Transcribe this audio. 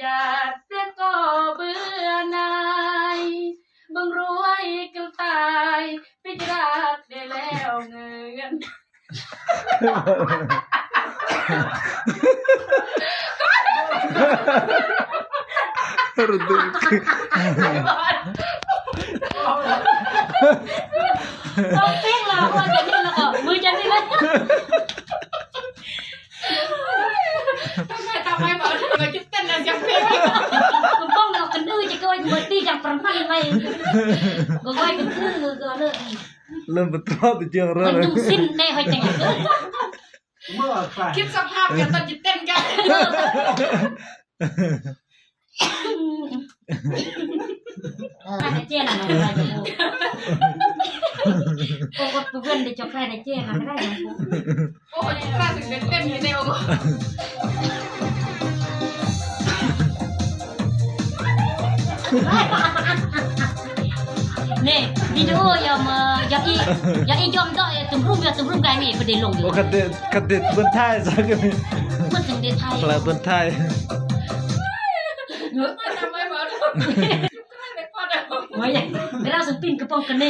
ຢາດແຕ່ກໍເບື່ອໜ່າຍ ເບິ່ງລວຍກັນຕາຍ ໄປຈະລາດໄດ້ແລ້ວເງິນ. ລະດຶງ ຕ້ອງເພງລະ ເພາະວ່າຈະນີ້ລະກໍມືຈະນີ້ລະ. ທຳໄມ ທຳໄມບໍ່ ໄປຈຸດເຕັ້ນແລ້ວຈະເພງ ມັນຕ້ອງເອົາກັນອື່ນຈະກໍວ່າບໍ່ຕີຈັງປະມານໄວ້ ກໍໄວ້ຄືກໍເລີຍ ເລີ່ມປະຕອດເຈີເລີ່ມ ມັນນຸ່ງສິ້ນແນ່ ຂ້ອຍຈັ່ງ ຄິດສະພາບກັນຕອນຈະເຕັ້ນກັນ. ເອີ ເອີ ເຈນນະ ໂອ້ ເພື່ອນໄດ້ຈອກໄດ້ເຈນນະ ກໍໄດ້. ໂອ້ຍ ຂ້າເປັນເຕັ້ນຢູ່ແນວ ນີ້ ວິດີໂອ ຢາມ ເອີ ຢາອີ ຢາອີ ຢອມເດາະ ເອີ ຕຸ້ມຮຸ່ມ ຢາຕຸ້ມຮຸ່ມ ກາຍມີປະເດັນລົງຢູ່. ໂອ້ ຄັນເດັດ ຄັນເດັດເບິ່ງທ້າຍຊະກໍມີ ມັນເປັນເດັດທ້າຍ ເບິ່ງທ້າຍ ໂອ້ຍ ເວລາສະຕິນກະປອງກະເນ.